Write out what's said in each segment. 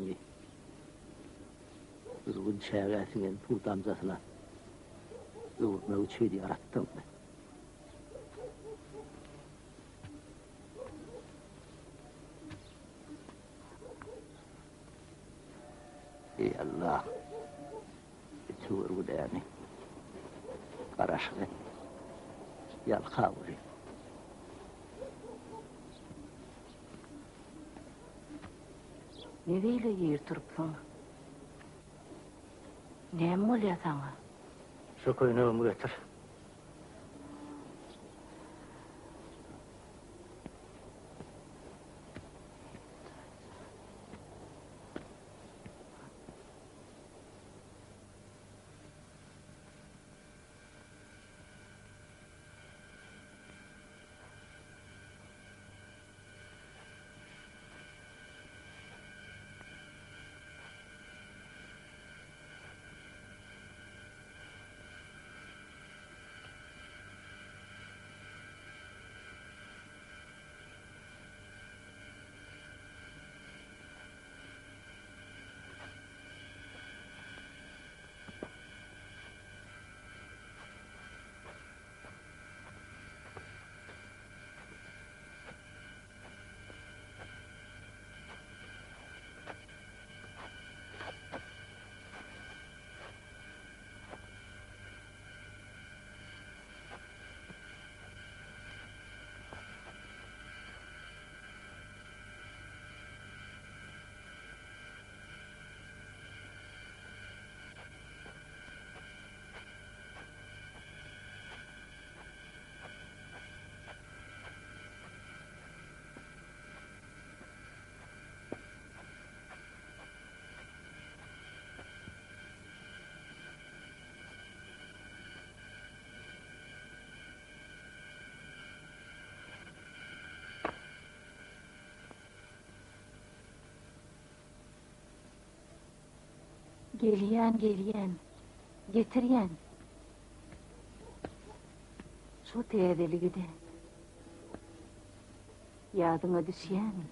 reňňi ürgün çägä siňen suw damjasyna öwürmek üçin ýaratdyňmy? Eý Allah! Ötüwer günämi, garaşyk et, ýalkaweri. Ne beýle ir turupsyň? Näme bolýa saňa? Şu köýnegimi getir. Gelýän, gelýän. Getirýän. Şu täzeligi-de. Ýadyňa düşýämi?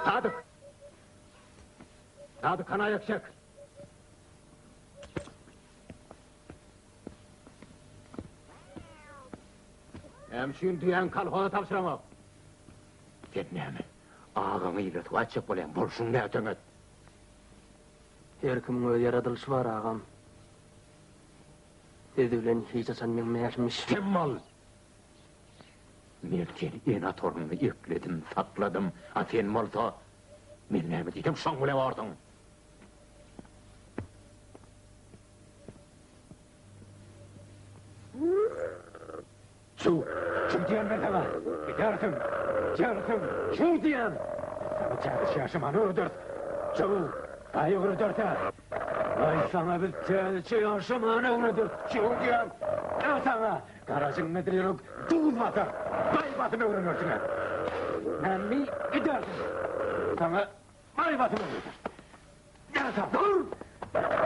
Sadyk! Sadyk hany aýak çek! Näme üçin düýäňi kolhoza tabşyraňok? Sen näme, agaňy ile suwa etjek bolýaň, bolşuň näteňet? Her kimiň öz ýaradylyşy bar, agam. Siz bilen hiç haçan meň mährim işim. Sem bol! Men seni ene-ata ornunda ekledim, sakladym, a sen bolsa, men näme diýsem şoň bile borsuň. Çüw! Çüw diýen men saňa! Gidersiň! Gidersiň! Çüw diýen! Biz saňa täzeçe ýaşamany öwrederis! Çüw! Gaý öwrederis-ä! Gaý saňa biz täzeçe ýaşamany öwrederis! Çüw diýen! Näme saňa? Garajyň edil ýürek duz basar. Baý basym öwrenersiň-ä. Näme gidersiň? Saňa baý basym öwrederis. Näme saňa? Dur!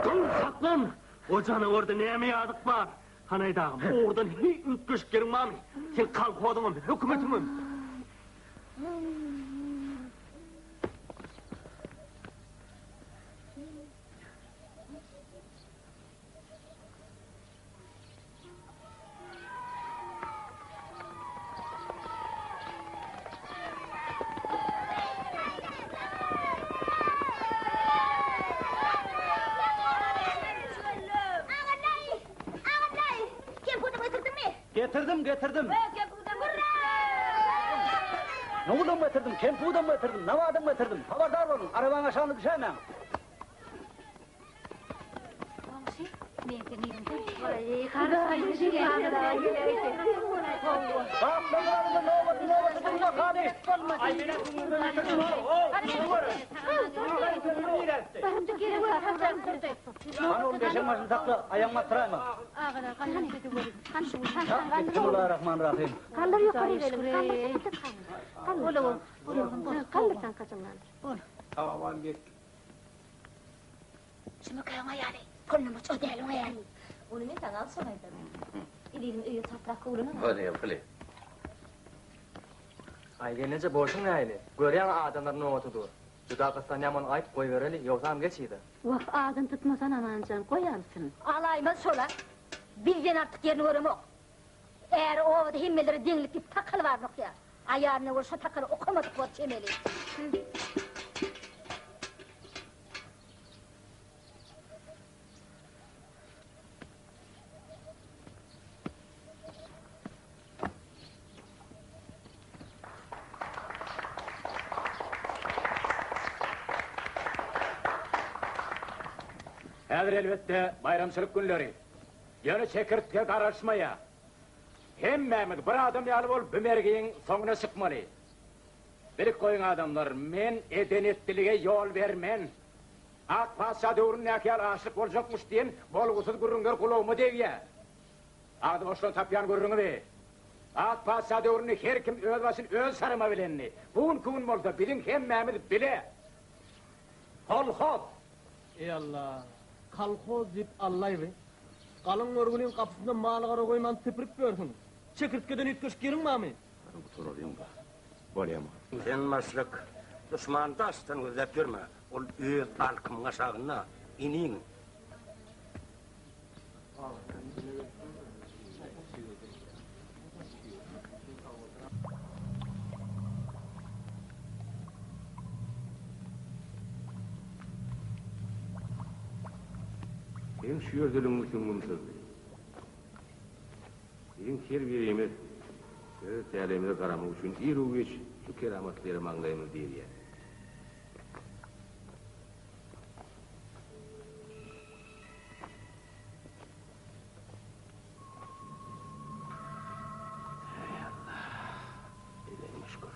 Dur, saklan! O janawarda näme ýazyk bar? Hany aýt agam, ugurdan hiý üýtgeşik ýeriň barmy? Seň kolhozyňam, hökümetiňem. Getirdim, getirdim. Nohudam getirdim, kempudam getirdim, nawadam getirdim. Habardar boluň, arabaň aşagyna düşäýmäň. Goňşy, men seni Hany ol beşiň başyny sakla, aýagyňy basdyraýma. Bismillahirrahmanirrahim. Galdyr ýokary gelin, galdyr. Galdyr. Galdyr taňkajyň galdyr. Şunukaň aýaly, polnomoç o däl oň aýaly. Ony men saňa agşam aýdaryn. Ezizim öýe çaltrak köwlenene. Bolýa, bolýa. Aý gelneje bolşuň nähili? Görýäň adamlar nobata dur. Juda gyssanýan boluň aýt goýbereli, ýogsam geç yza. Wah, adyny tutmasan Amanjan, goý alsyn. Alaýmaz şol-a. Bizden artyk ýerini göremok. Äri obada hemmelere deňlik diýip takal baryny okýar. Aýalyna görä şo takaly okamadyk bor çemeli. Häzir elbetde baýramçylyk günleri. Ýöne çekirtge garaşmaýar. Hemmämiz bir adam ýaly bolup bu mergiň soňuna çykmaly. Bilip goýuň adamlar, men eden-etdilige ýol bermen. Ak patyşa döwründäki ýaly açlyk boljakmyş diýen bolgusyz gürrüňler gulagyma degýär. Agzy boşdan tapýan gürrüňi bi. Ak patyşa döwründe her kim öz başyny öz şarama bilendi. Bu günki gün bolsa biziň hemmämiz bile. Kolhoz! Eý Alla, kolhoz diýip allaýby. Galyň görgüliň gapysynda mal-gara goýman süpürip ýörsüň. Çekirtgeden üýtgeşik ýeriň barmy? Hany gutaralyň ba. Bolýamy? Sen başlyk, duşmany daşdan gözläp ýörme, ol öz alkymyň aşagynda, iniň. Seň şu ýerdeligiňi süňňüm syzdy. Biziň her birimiz öz täleýimize garamak üçin iru-giç şu keramatly ýere maňlaýymyzy dirýäris. Eý Allah, edeniňe şükür.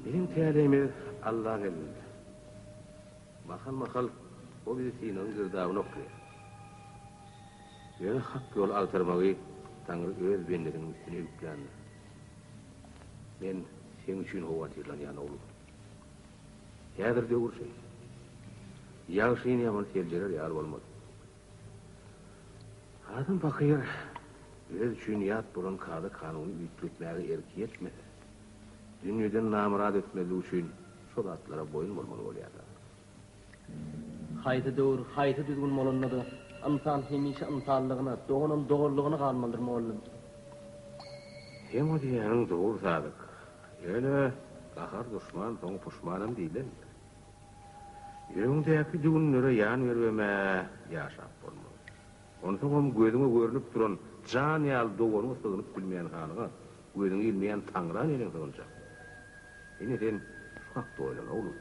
Biziň täleýimiz Allaň elinde. Mahal-mahal o bizi synagyň girdabyna oklaýar. Ýöne hak ýoly agtarmagy Taňry öz bendesiniň üstüne ýükländir. Men seň üçin howatyrlanýan, oglum. Häzir döwür şeýle. Ýagşyny ýamany seljerer ýaly bolmaz. Adam pakyr özi üçin ýat bolan kada-kanuny üýtgetmäge erki ýetmese, dünýeden namyrat ötmezlik üçin şo zatlara boýun bolmaly bolýar-da. Haýsy döwür, haýsy düzgün bolanda-da, ynsan hemişe ynsanlygyna, doganam doganlygyna galmalydyr, mugallym. Seň o diýýäniň dogry, Sadyk. Ýöne gahar duşman, soň puşmanam diýlendir. Ýüregiňdäki düwünlere ýan beribem-ä ýaşap bolmaz. Onsoňam gözüňe görnüp duran jan ýaly doganyňa sygynyp bilmeýän halyňa gözüňi ilmeýän Taňra neneň sygynjak? Ine sen şu hakda oýlan, oglum.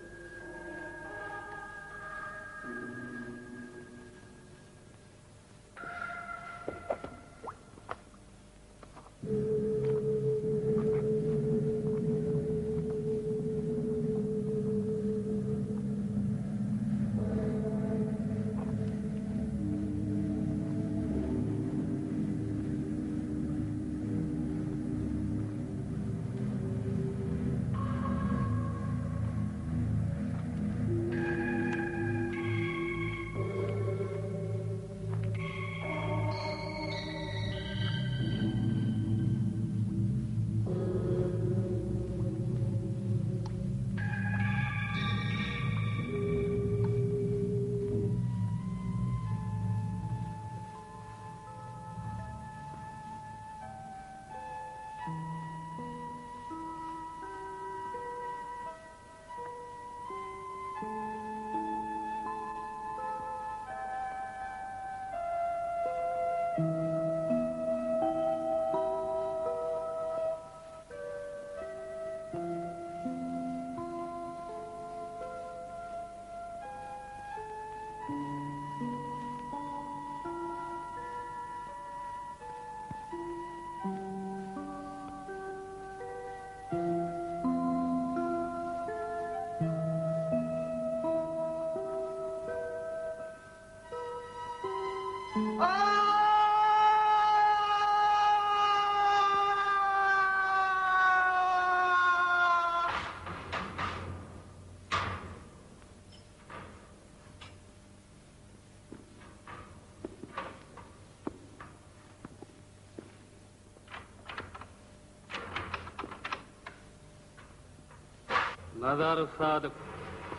Nazarow Sadyk,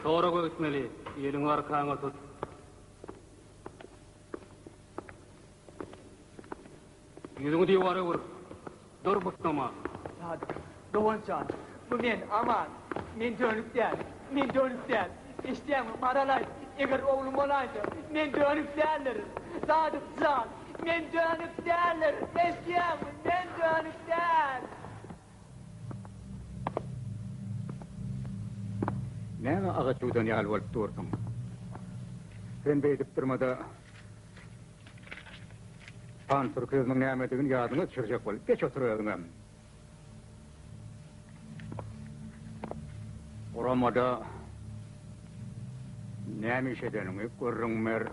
soraga gitmeli, eliňi arkaňa tut. Ýüzüňi diwara öwür. Dur butnama. Sadyk, dogan jan, bu men, Aman. Men dönük däl, men dönük däl. Eşidýäňmi, Maral aýt, eger oglum bolaýsa, men dönük däldirin. Sadyk jan, men dönük däldirin, eşidýäňmi, men dönük däl. Näme agaç ýuwdan ýaly bolup dursuň? Sen beýdip durma-da, pantürkizmiň nämedigini ýadyňa düşürjek bol. Geç otur özüňem. Guramada näme iş edeniňi gürrüň ber.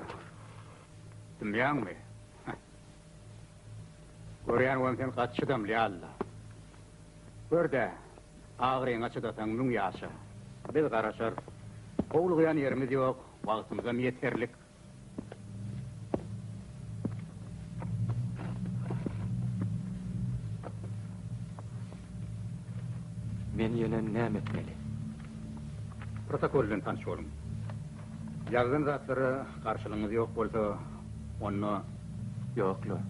Dymýaňmy? Görýän bolsam sen gaty çydamly ýaly-la. Gör-dä, agyryňa çydasaň müň ýaşa. Biz garaşarys. Howlugýan ýerimiz ýok, wagtymyzam ýeterlik. Men ýene näme etmeli? Protokol bilen tanyş boluň. Ýazylan zatlara garşylygyňyz ýok bolsa, onda. Ýok-la.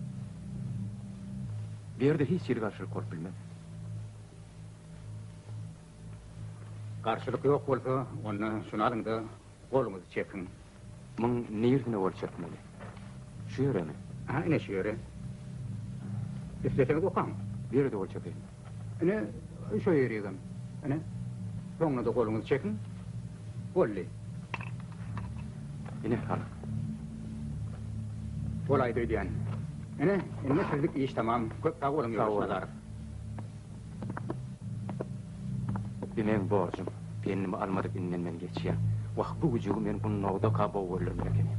Bu ýerde hiç hili garşylyk bolup bilmez. Garşylyk ýok bolsa, onda şuny alyň-da, goluňyzy çekiň. Muň nirsine gol çekmeli? Şu ýeremi? Aha, ine şu ýere. Isleseňiz okaň. Bu ýere-de gol çekeýin. Ine, şu ýerigem. Ine, soňuna-da goluňyzy çekiň. Boldy. Ine, alyň. Bolaýdy öýdýän. Ine, indi sizlik iş tamam. Köp sag boluň, ýoldaş Nazarow. Bi meň borjum. Pennimi almadyk inden men geçýän. Wah, bu güjügi men gundagdaka gowy öldürmeli ekenim.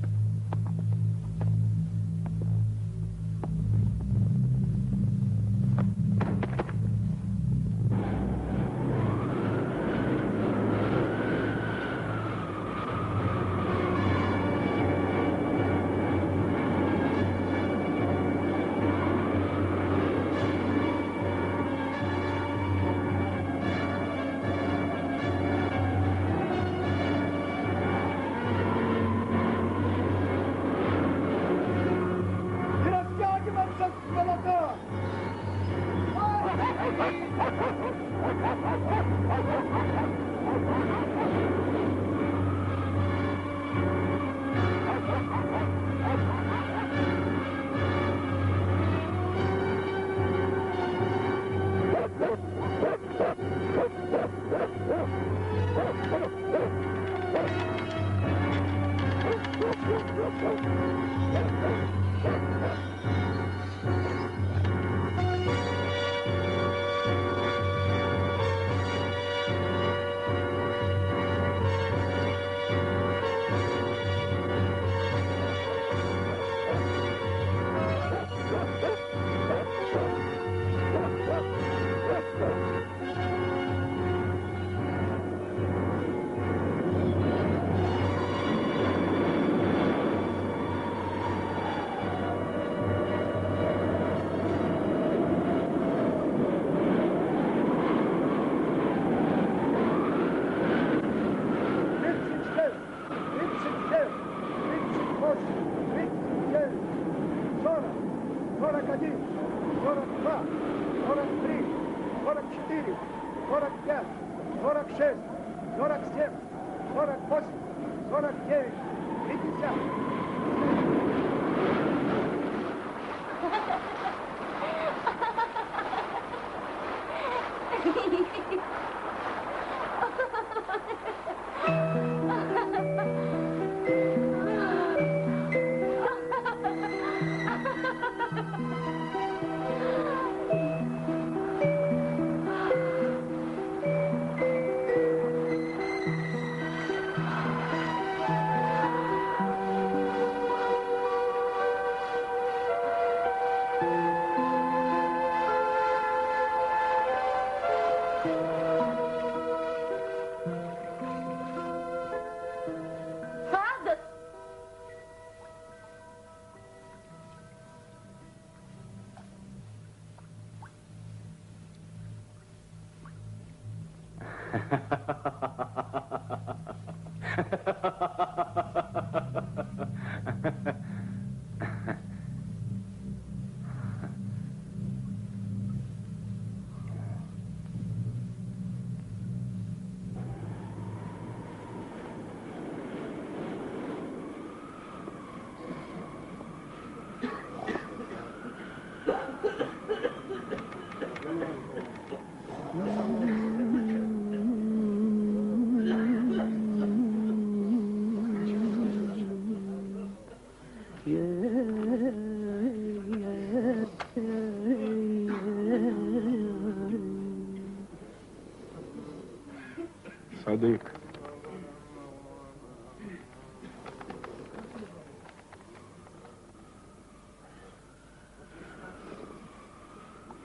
Sadyk.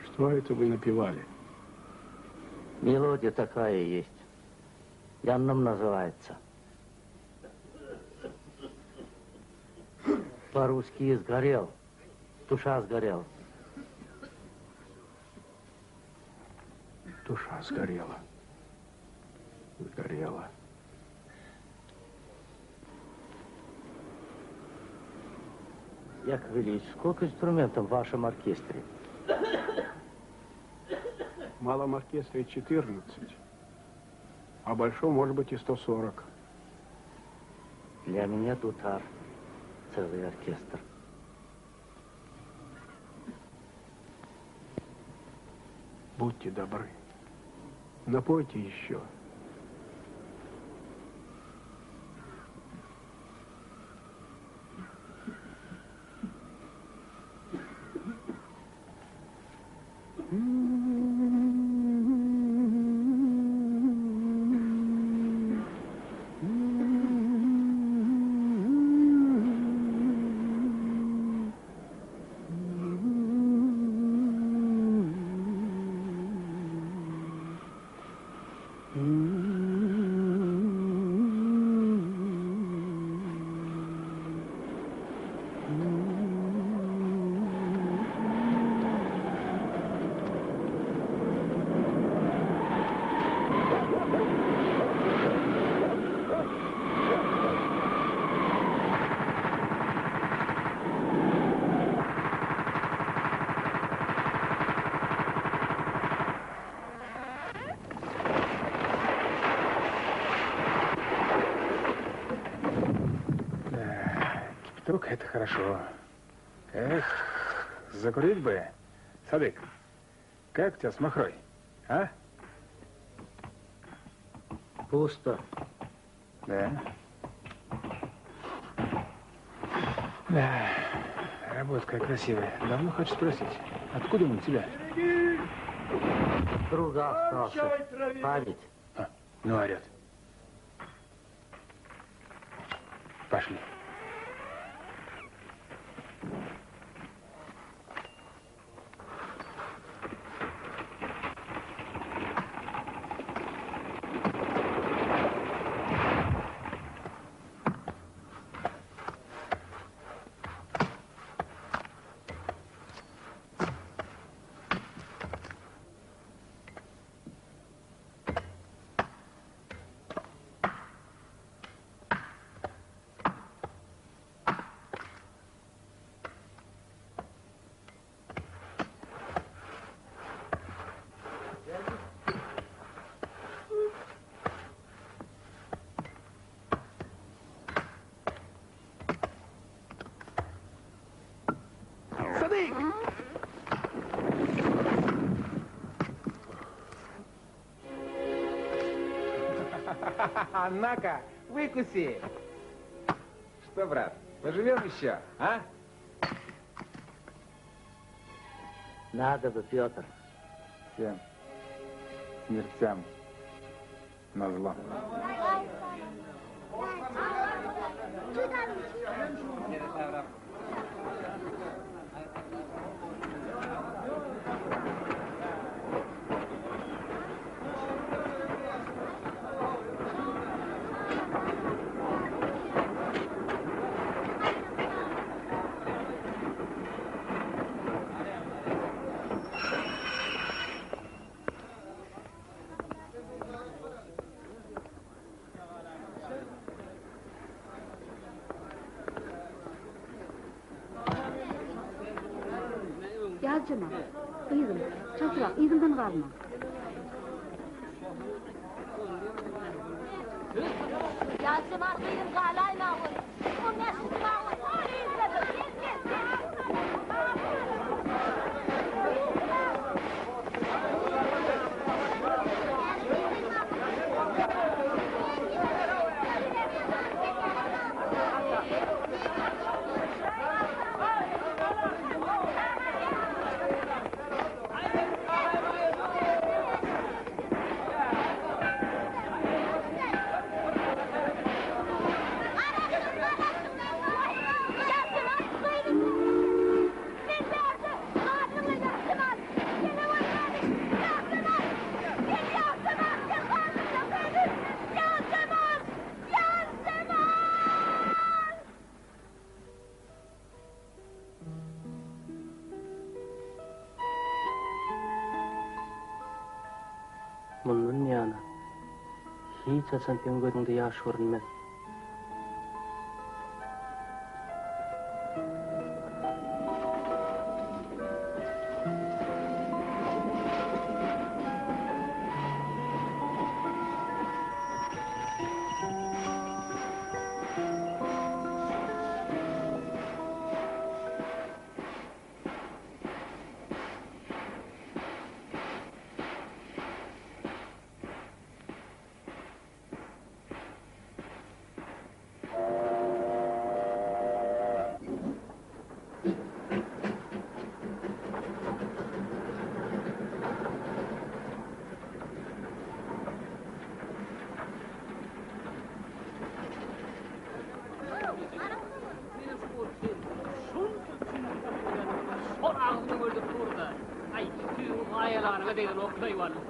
Что это вы напевали? Мелодия такая есть. Янном называется. По-русски сгорел. Душа сгорела. Душа сгорела. Сгорела. Яков Ильич, сколько инструментов в вашем оркестре? В малом оркестре 14, а большом, может быть, и 140. Для меня дутар целый оркестр. Будьте добры, напойте еще. Кипяток это хорошо. Эх, закурить бы. Садык, как у тебя с махрой, а? Пусто. Да. Да, работа какая красивая. Давно хочу спросить, откуда он у тебя? Друга остался. Память. А, ну, орет. Пошли. Садык! На-ка, выкуси! Что, брат, поживем еще, а? Надо бы, Петр. Всем смертям назло. Ýazjemal, gyzym, çaltrak, yzymdan galma. Ýazjemal, gyzym, galaýma ol. On bäşinji wagon, yzda dur, gel, gel, gel. Mundan ýana hiç haçan seň gözüňde ýaş görünmez. Şol agzyny gördük durda. Aý, tüýüň gaýalanyňa degen oklaý walla.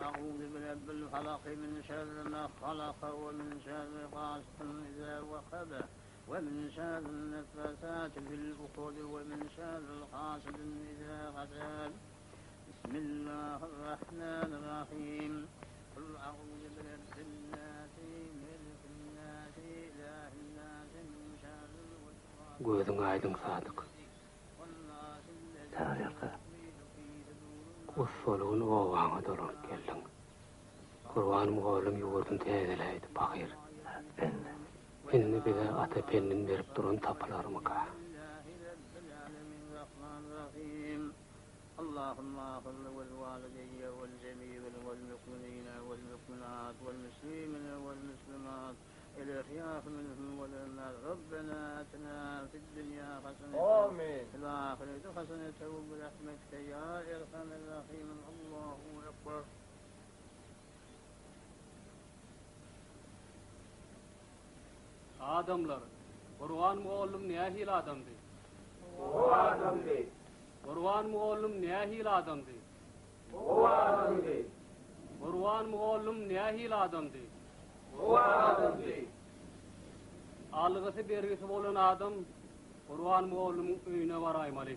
أعوذ برب الفلق من شر ما خلق ومن شر غاسق إذا وقب ومن شر النفاثات في العقد ومن شر حاسد إذا حسد بسم الله الرحمن الرحيم قل أعوذ برب الناس ملك الناس إله الناس من شر الوسواس Gözüň aýdyň Sadyk. Taňryýalka. Gussaly gün obaňa dolanyp geldiň. Gurban mugallym ýurduny täzeläýdi pahyr. Bende. Indi bize ata pendini berip duran tapylarmyka? اللهم اغفر ولوالدي ولجميع والمؤمنين والمؤمنات والمسلمين والمسلمات الأحياء منهم والأموات ربنا آتنا في الدنيا حسنة آمين. في الآخرة حسنة وبرحمتك يا أرحم الراحمين الله أكبر Adamlar, Gurban mugallym nähili adamdy? Gowy adamdy. Gurban mugallym nähili adamdy? Gowy adamdy. Gurban mugallym nähili adamdy? Gowy adamdy. Algysy bergisi bolan adam Gurban mugallymyň öýüne baraýmaly.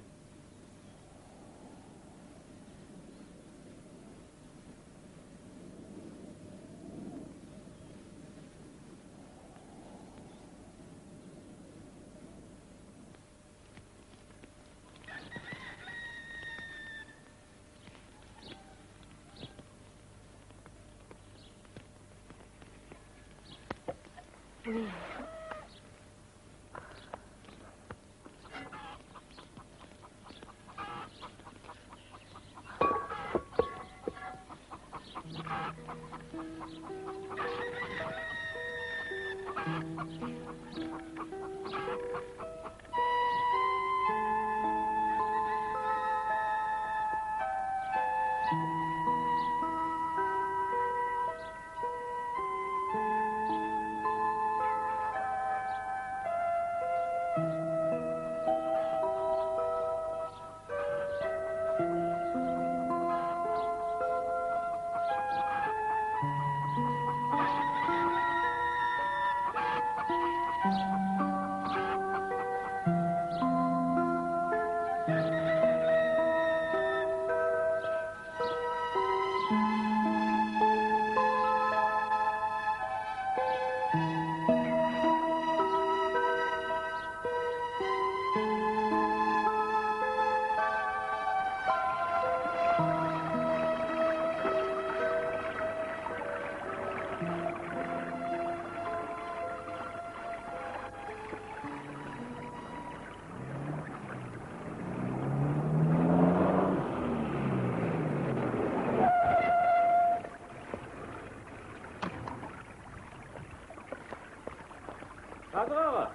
Sadyk aga!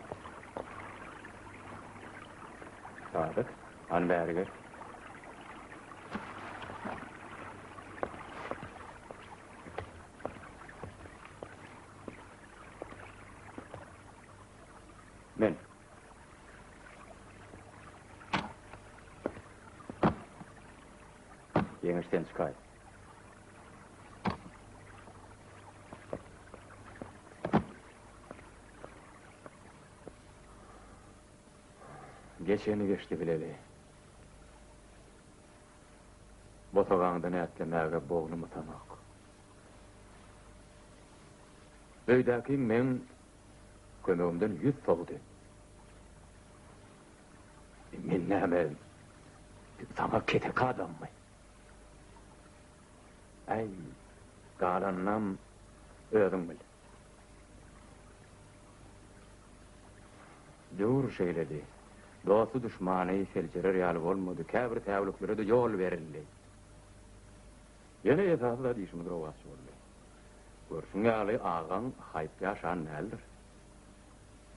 Sadyk, hany bäri gel. Men. Ýeňiş sen çykaý. Geçeni geçdi bileli. Bosagaňdan ätlemäge bognum ysanok. Öýdäkiň meň kömegimden ýüz sowdy. Men näme, saňa keseki adammy? Äý, galanynam özüň bil. Döwür şeýledi. Dosty-duşmany seljerer ýaly bolmady, käbir säwliklere-de ýol berildi. Ýöne esasy zat işimiz rowaç boldy. Görşüň ýaly, agaň haýp ýaşan däldir.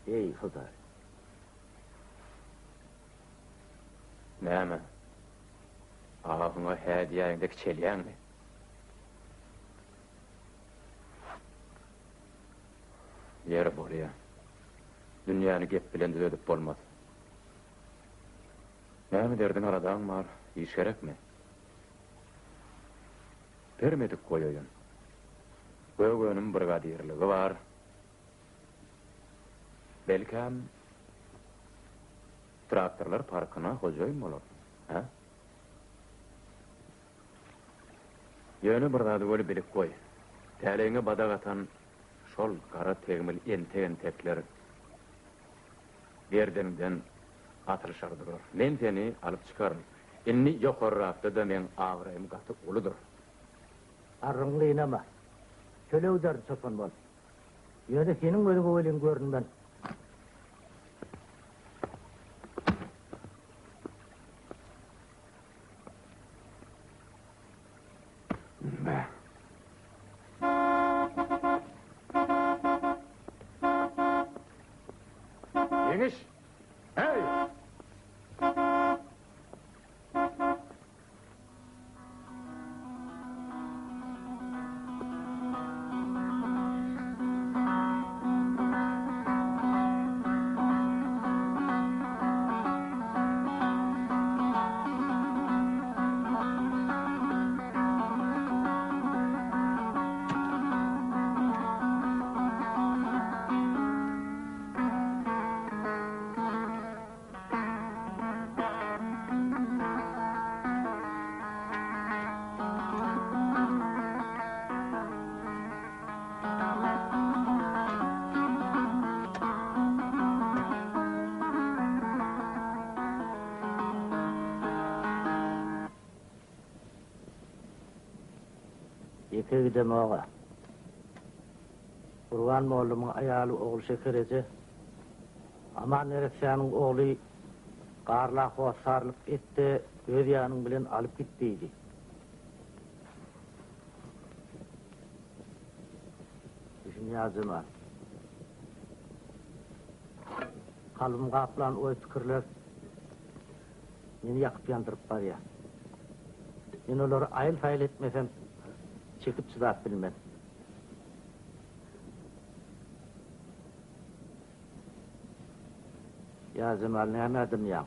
Eý, Hudaý! Näme? Agaňa hä diýäýeňde kiçelýäňmi? Ýeri bolýa. Dünýäni gep bilen düzedip bolmaz. Näme derdiň aladaň bar, iş gerekmi? Bermedik goýaýyn. Gök önüm brigadirligi bar. Belkäm, traktorlar parkyna hojaýyn bolarsyň, hä? Ýöne bir zady weli bilip goý, täleýiňe badak atan şol gara tegmil entek-entekler gerdeniňden asylyşar durar. Men seni alyp çykaryn. Indi ýokarrakda-da meň abraýym gaty uludyr. Arrygyňy gynama. Çöle giderin çopan bolup. Ýöne seniň gözüňe welin görünmen. Ýeňiş! Heý! Ýeke gidemog-a. Gurban mollumyň aýaly Ogulşeker eje Aman neressäniň ogly Garla hossarlyk et-de, öz ýanyň bilen alyp git diýdi. Düşünýär Jemal. Kalbymy gaplan oý-pikirler meni ýakyp-ýandyryp barýar. Men olary aýyl-saýyl etmesem, çekip-çydap bilmen. Ýa Jemal nämä dymýaň?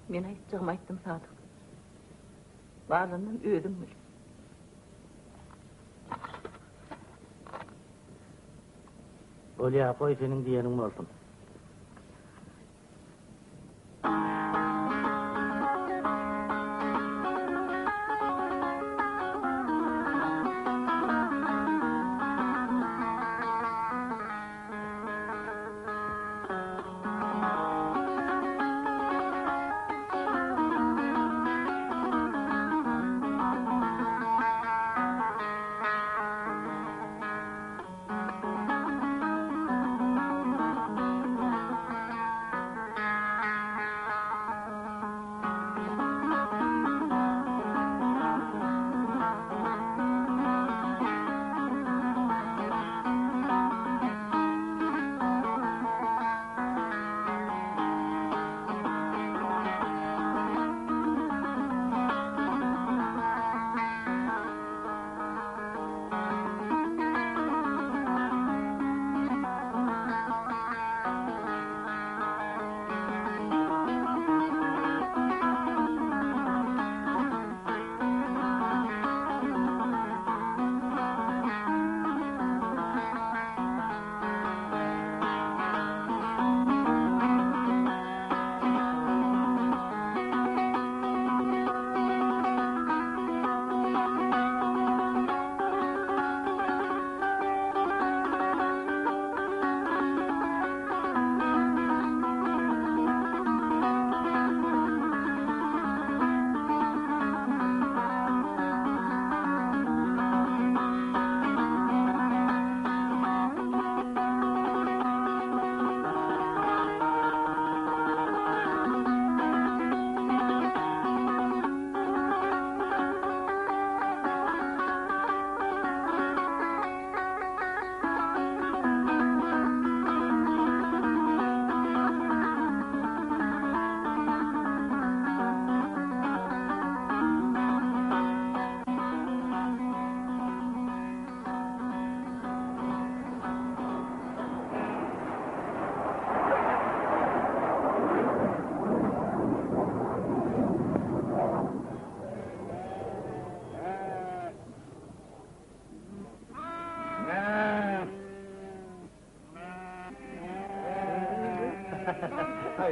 Men aýtjagymy aýtdym Sadyk. Galanynam özüň bil. Bolýa, goý seniň diýeniň bolsun.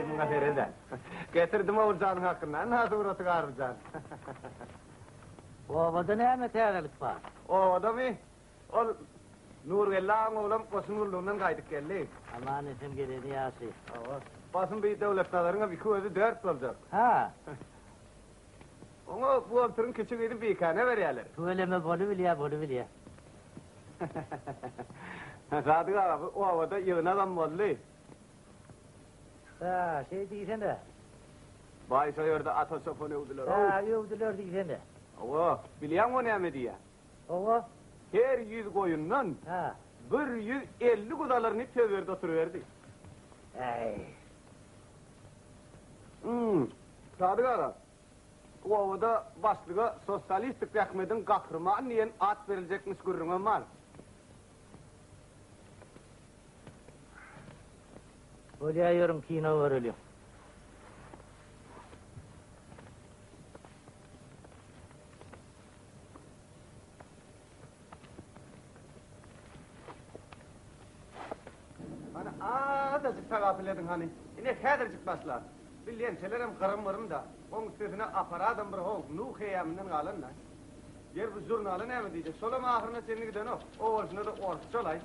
Goý, muňa sered-ä. Getirdim Oguljanyň hakynda. Ynha suraty Garryjan. Obada näme täzelik bar? Obadamy? Ol Nurgeldi agaň oglam goşun gullugyndan gaýdyp geldi. Aman-esen geleni ýagşy. Hawa. Basym bi Döwletnazaryňam iki gözi dört boljak. Ha. Oňa buhgalteriň kiçi gyzy Bikäne berýärler. Tüweleme bolubilýä, bolubilýä. Sadyk aga, bu obada ýygnagam boldy. Hä, şeý diýsene. Baý şo ýerde Ata çopany öwdüler-ow. Hä, öwdüler diýsene. Hawa, bilýäňmi o näme diýýär? Hawa. Her ýüz goýundan Hä. 150 guzy alaryn diýip söz berdi oturyberdi. Äý. Hum, Sadyk aga, bu obada başlyga Sosialistik zähmediň gahrymany diýen at beriljekmiş gürrüňem bar. Bolýa ýörüň kino göreliň. Hany azajyk tagapyl ediň hany. Ine häzirjik başlar. Bir lentelerem gyrym-gyrym-da. Oň üstesine apparadam bir how, Nuh heýäminden galan-da. Ýer bu žurnala näme diýjek? Şolam ahyryna çenli gidenok. O bolşuna-da orsça-laý.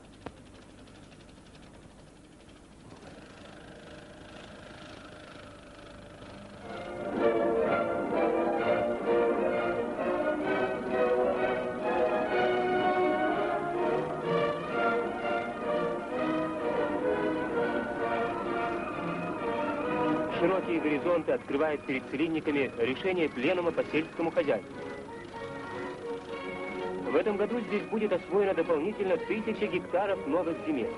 Широкие горизонты открывает перед целинниками решение пленума по сельскому хозяйству. В этом году здесь будет освоено дополнительно тысяча гектаров новых земель.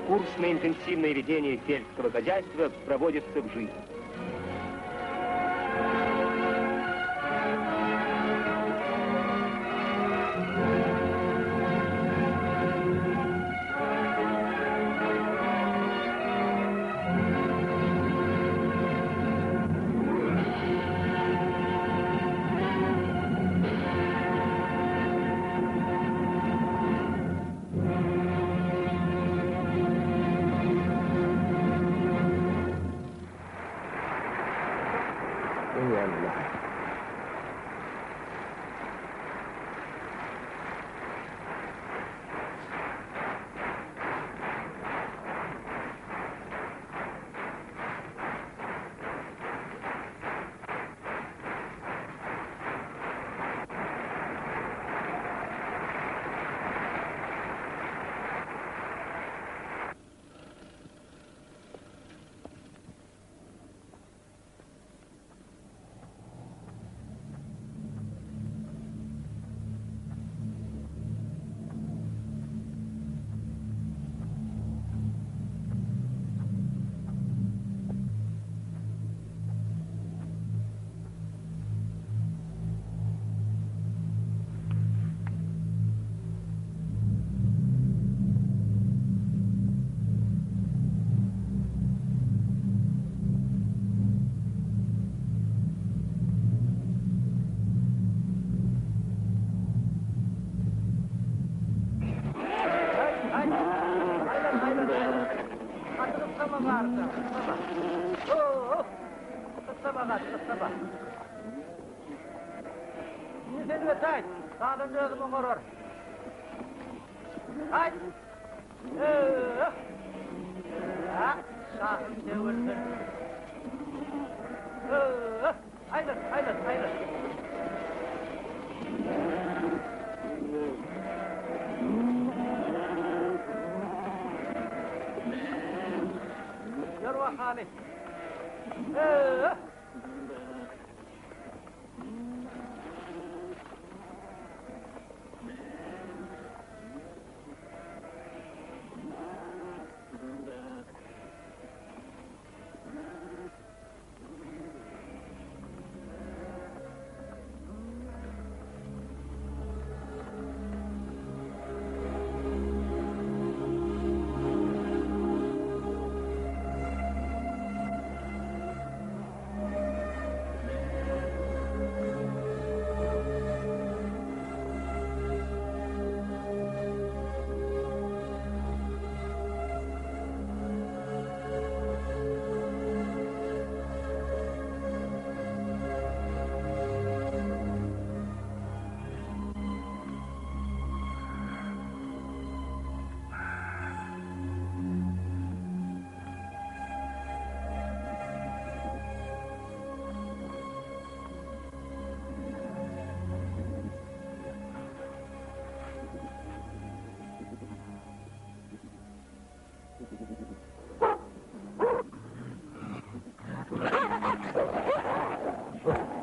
Курс на интенсивное ведение сельского хозяйства проводится в жизнь.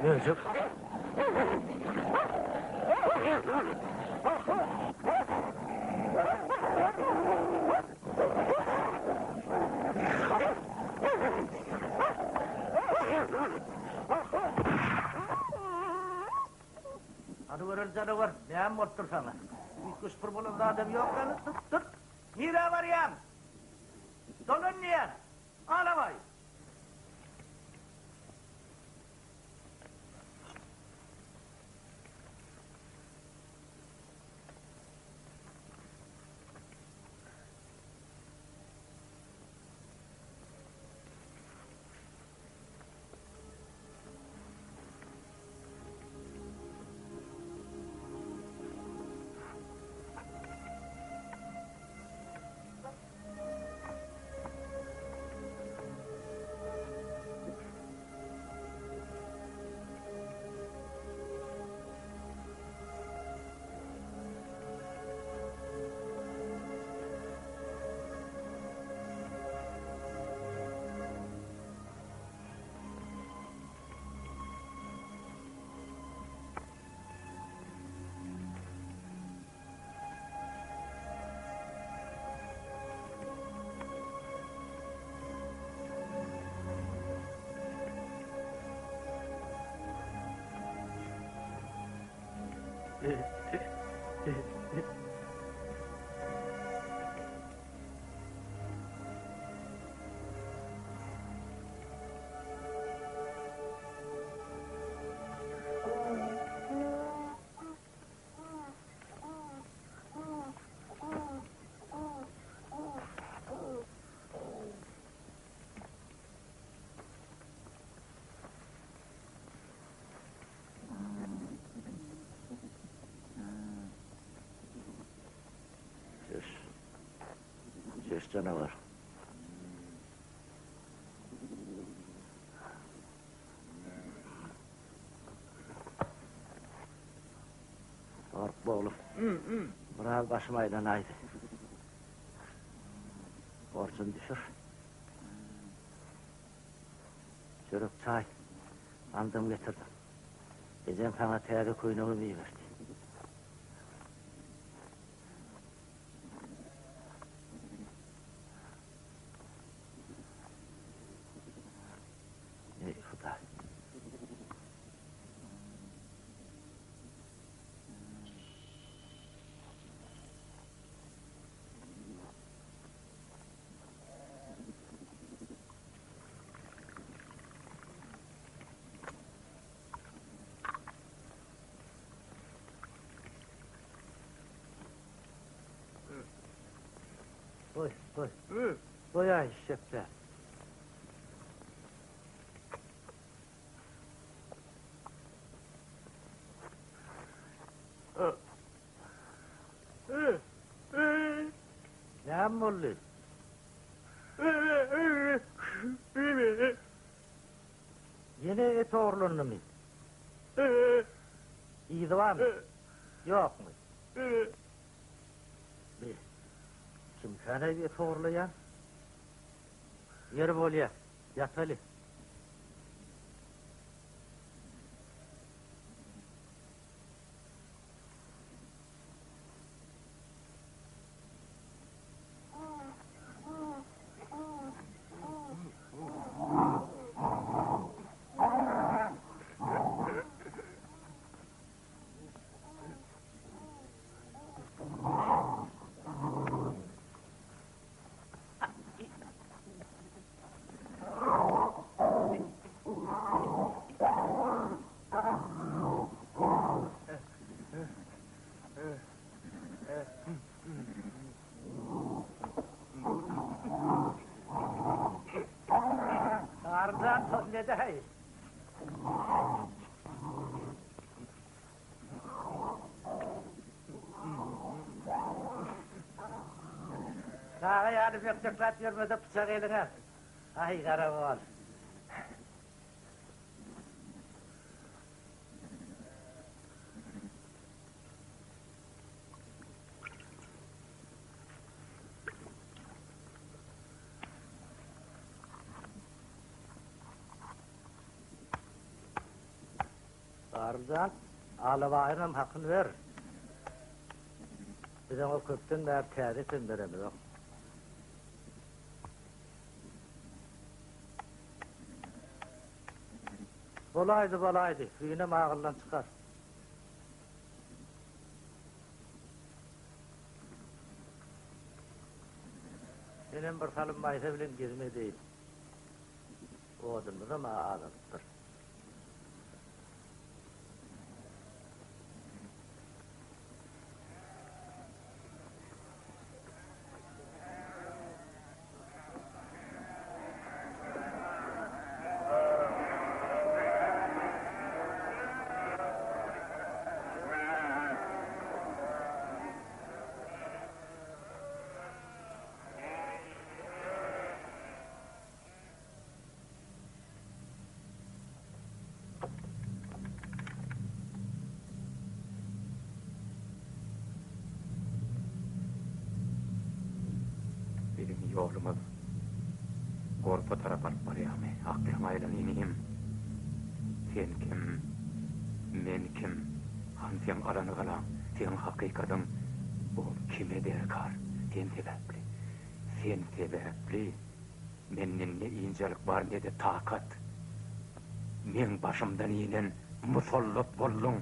Möjek. Hany göreli janawar, näme bolupdyr saňa? Üýtgeşik bir bolan zadam ýok ýaly, tut, tut! Nirä barýaň? Dolan diýýän! Alabaý! Çüş. Çüş canavar. Gorkma oglum. Biraz başym aýlanaýdy. Borjuny düşür. Çörek, çaý, gandam getirdim. Ejeň saňa täze köýnegem iberdi. Eý, Hudaý! Goý, goý. Goýaý, şepbe. Näme boldy? Ýene et ogurlandymy? Yzy barmy? Ýokmy? Bi, kimkäne et ogurlaýan? Ýeri bolýa, ýataly. Arjan ne-de-heý? Çaga ýaly bökjekläp ýörme-de pyçagy eliňe. Aý, garagol. Garly jan, Alabaýyňam hakyny ber. Biz oňa köpden bäri täze etem beremizok. Bolaýdy, bolaýdy, hüýnem agyldan çykar. Menem bir salym Maýsa bilen gezim edeýin. Odunymyzam-a azalypdyr. Biziň ýolumyz Gorpa tarap alyp barýarmy? Aklyňa aýlan inim. Sen kim? Men kim? Hany seň alany galaň, seň hakykadyň? Ol kime derkar? Sen sebäpli. Sen sebäpli menden ne ynjalyk bar, ne-de takat. Meň başymdan inen musallat bolduň.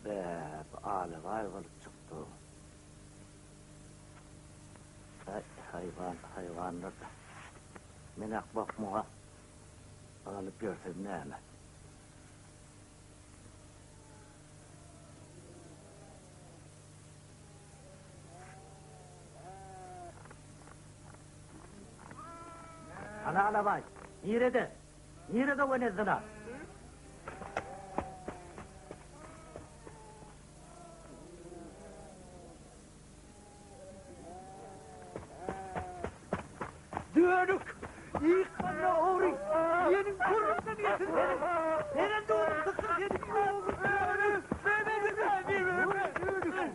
Bä, bu alabaý bolup çykdy. Äý, haýwan, haýwandyr-da. Men akmak muňa ynanyp ýörsem näme? Hany Alabaý, nirede? Nirede o zyna? Dönük! Ýykmanda ogry! Ýeniň burnundan getir seniň! Senem dudum syksyn seniň ogry dönük!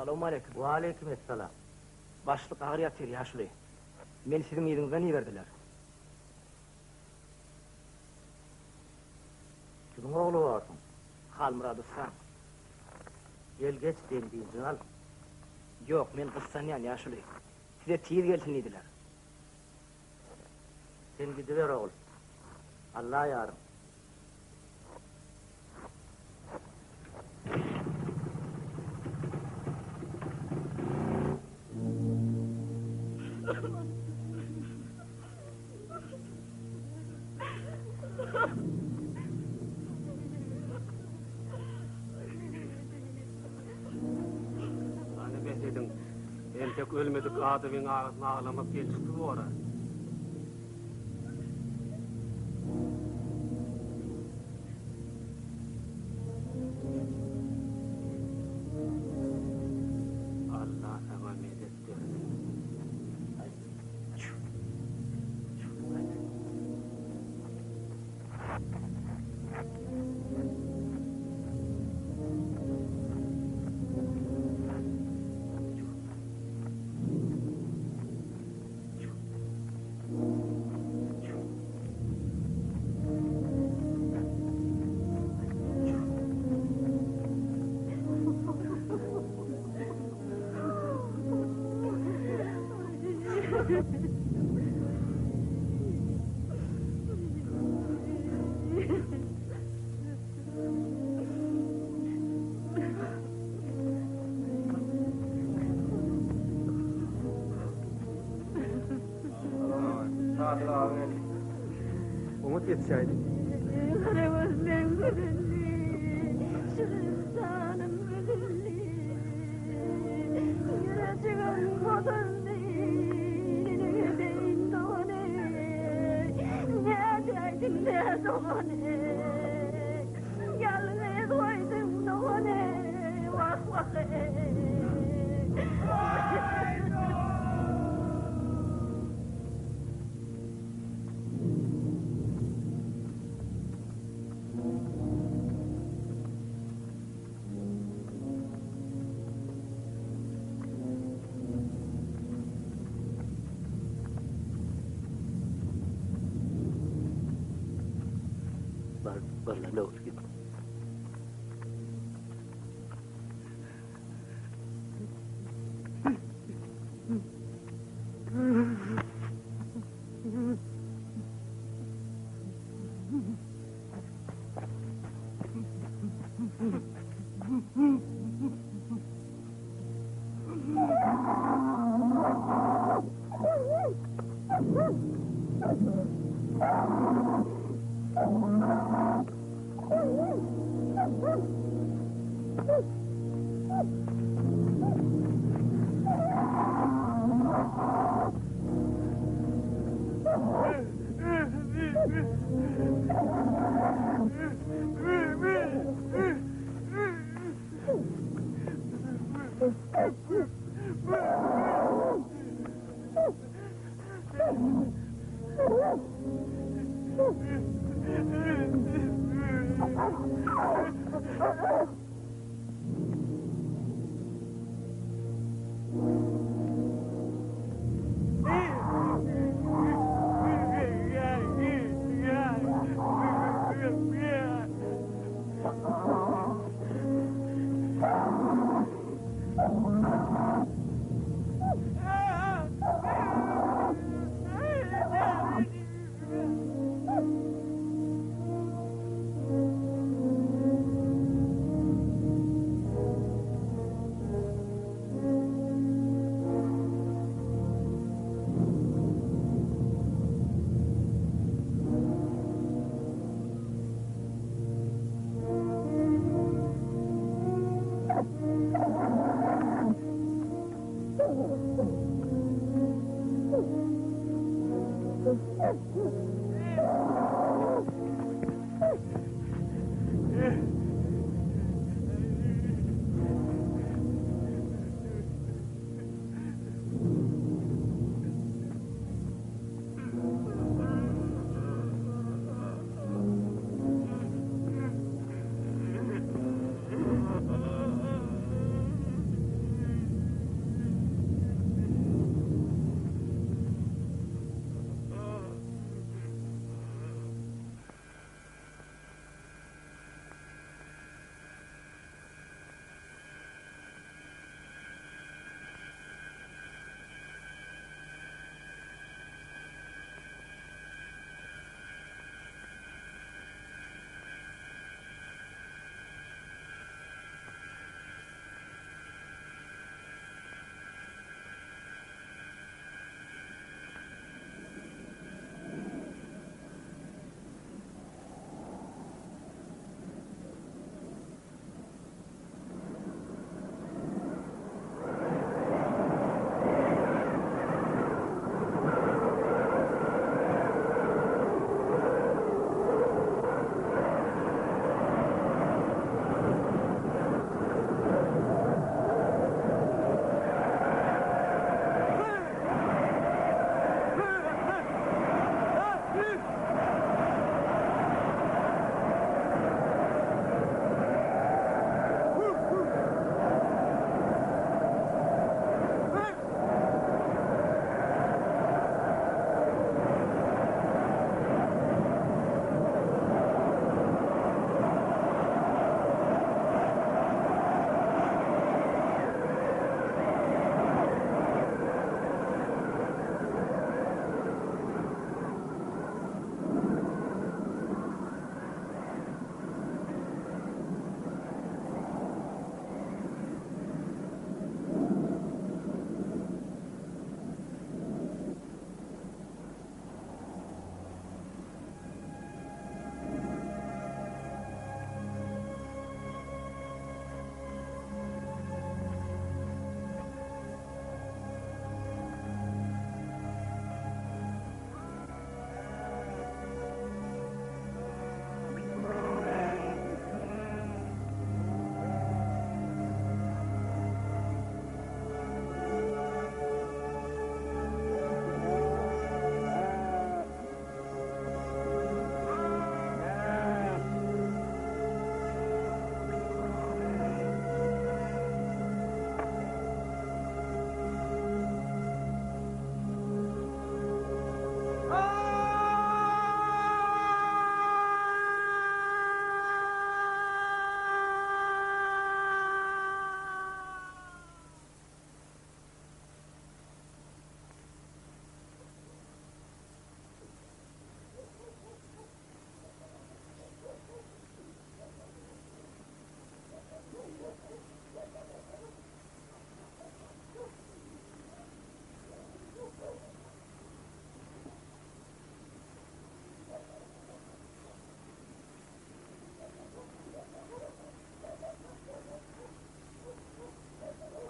Salowmaleýkim. Waleýkim essalam. Başlyk agyr ýatyr, ýaşuly. Meni siziň yzyňyzdan iberdiler. Kimiň ogly borsuň? Halmyrat ussaň. Gel geç, dem dynjyňy al. Ýok, men gyssanýan, ýaşuly. Size tiz gelsin diýdiler. Sen gidiber ogul. Alla ýaryň. Hany bes ediň. Entek ölmedik adamyň agasyna aglamak gelşiksiz bor-a. Alla saňa medet bersin. Sadyk aga geldi. Oňat ýetişäýdi. Garagöz meň gözülli, şirin janym üzüldi. Ýürejigim bozuldy, neneň edeýin dogan eý. Nädäýdiň nä dogan eý. Ýalňyz goýduň dogan eý, wah wah eý. Bar, bar lan ogul git.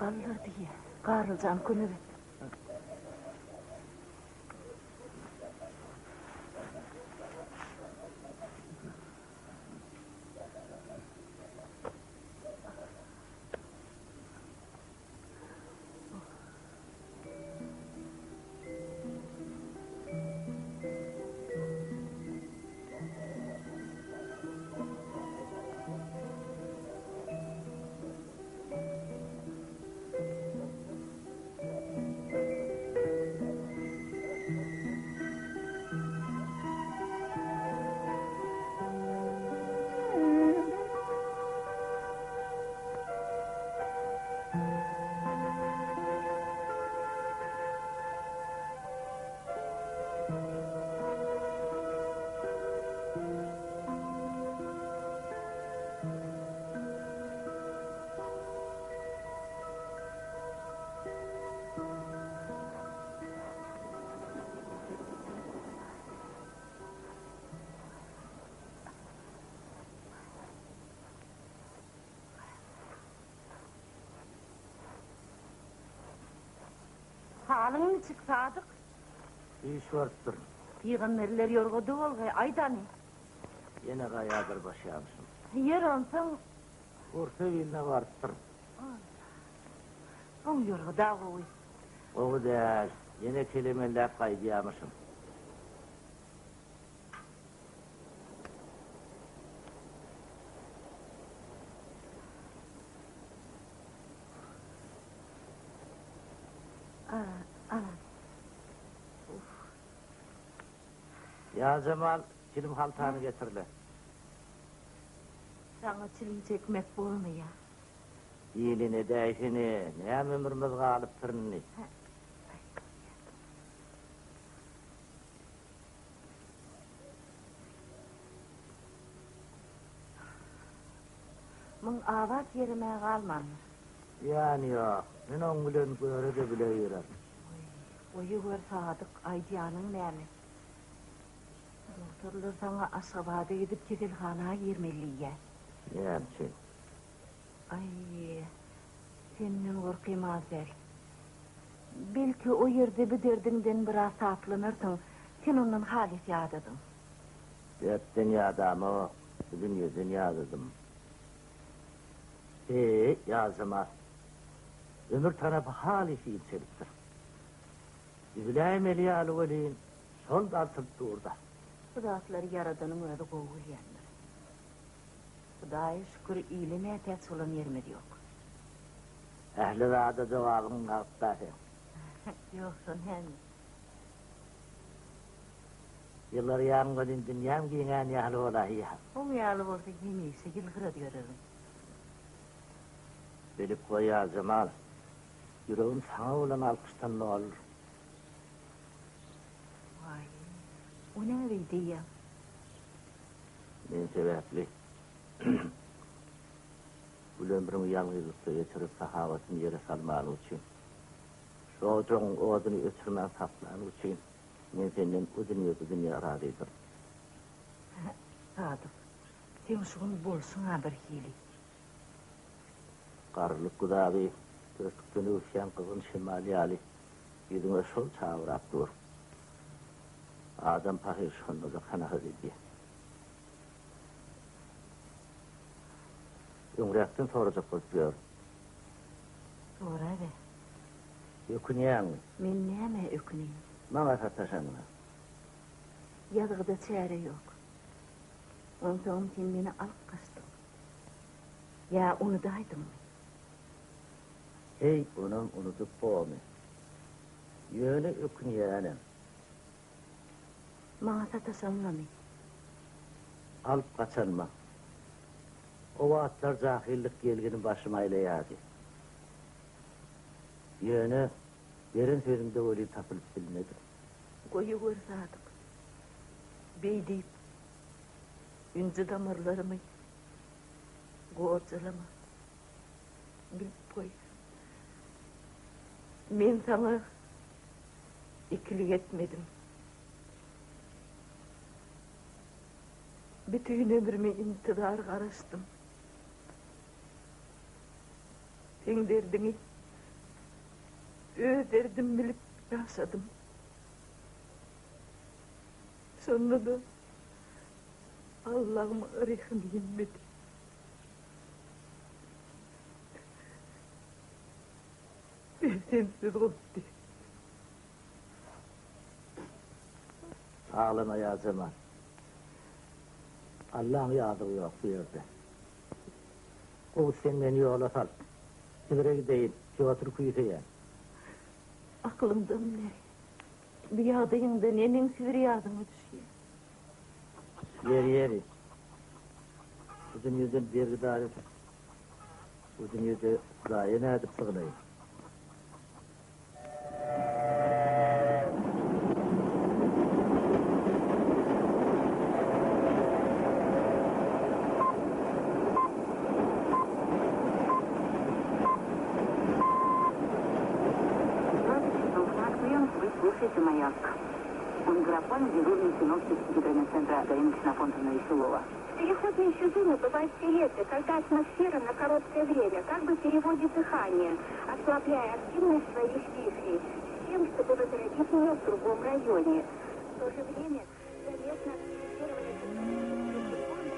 Galdyr diýýä. Garlyjan kömek et. Halyň niçik, Sadyk? Düýş görüpdirin. Pygamberler ýorgada bolgaý, aýt hany. Ýene gaýadyr başýamyşym. Ýer onsoň. Orta iline barypdyryn. Oň ýorgada gowy. Gowy däl, ýene kelemenläp gaýdýamyşym. Ýa Jemal, çilim haltany getir-le. Saňa çilim çekmek bolmaýar. Ilin edäýsene, näme ömrümiz galypdyr indi. Muň abat ýerem-ä galmandyr. Zyýany ýok. Men oň bilen göre-de bile girerin. Oý, goýawer Sadyk, aýdýanyň näme? Dogtorlar saňa Aşgabada gidip keselhana girmeli diýýär. Näme üçin? Aý, senden gorkym az däl. Belki, o ýerde bu derdiňden biraz saplanarsyň, sen ondan halys ýadadyň. Dertden ýadamok, bu dünýeden ýadadym. Eý, Ýazjemal, ömür tanapy halys inçelipdir. Üzüläýmeli ýaly welin, şol dartylyp dur-da. Bu zatlary Ýaradanyň özi gowy bilýändir. Hudaýa şükür, ile mätäç bolan ýerimiz ýok. Ähli zada jogabyň nagt-da seň. Ýogsa näme? Ýylgyrýaň welin dünýäm giňän ýaly bolaýýar. Oň ýaly bolsa hemişe ýylgyrady ýörerin. Bilip goý Ýazjemal, ýüregim saňa bolan alkyşdan dolyr. Waý, o näme diýýäň? Men sebäpli gül ömrüňi ýalňyzlykda geçirip sahabatyny ýere salmanyň üçin, şu ojagyň oduny öçürmän saklanyň üçin men senden o dünýe bu dünýe razydyryn. Sadyk, seň şu gün bolşuň-a birhili. Garrylyk güzaby örtükden öwüsýän gyzgyn şemal ýaly ýüzüňe şol çabrap dur. Adam pahyr şonda-da kanagat edýär. Öňräkden sorajak bolup ýörün. Soraber. Ökünýäňmi? Men nämä öküneýin? Maňa sataşanyňa. Ýazgyda çäre ýok. Onsoňam sen meni alyp gaçdyň. Ýa unudaýdyňmy? Heý, onam unudyp bormy? Ýöne ökünýänem. Maňa sataşanyňamy? Alyp gaçanyma. O wagtlar jahyllyk ýelgini başyma aýlaýardy. Ýöne beren sözümde welin tapylyp bilmedim. Goýawer Sadyk. Beý diýip, ünji damarlarymy gorjalama. Bilip goý. Men saňa ikilik etmedim. Bütin ömrümi intizar garaşdym. Seň derdiňi. Öz derdim bilip ýaşadym. Şonda-da Allahym rehim inmedi. Perzentsiz gopdy. Aglama ýa Jemal. Allaň ýazygy ýok bu ýerde. Gowusy sen meni ýola sal. Sibire gideýin, Pýotr küýseýän. Aklyňdan ne? Bu ýagdaýyňda neneň Sibir ýadyňa düşýär? Ýeri, ýeri. Bu dünýeden bergidar edip, bu dünýede Hudaýa nädip sygnaýyn? Вы слушаете «Маяк». У микрофона дежурный синоптик гидрометцентра Галина Ксенофонтовна Веселова. Переходные сезоны бывают все лето, когда атмосфера на короткое время как бы переводит дыхание, ослабляя активность своих вихрей, с тем, чтобы возродить ее в другом районе. В то же время заметно активизировались тропические циклоны.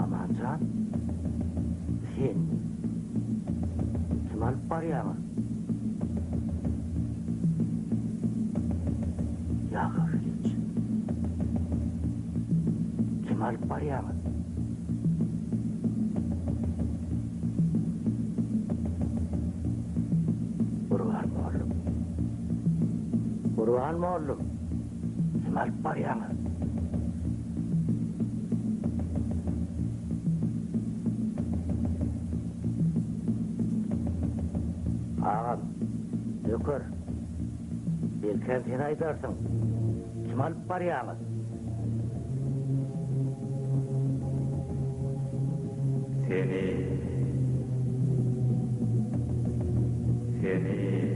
Amanjan, sen kim alyp barýaňyz? alyp barýaňyz? Gurban mollum. Gurban mollum. Kimi alyp barýaňyz? Agam, nöker. Belkäm sen aýdarsyň. Kimi alyp barýaňyz? Seni. Seni.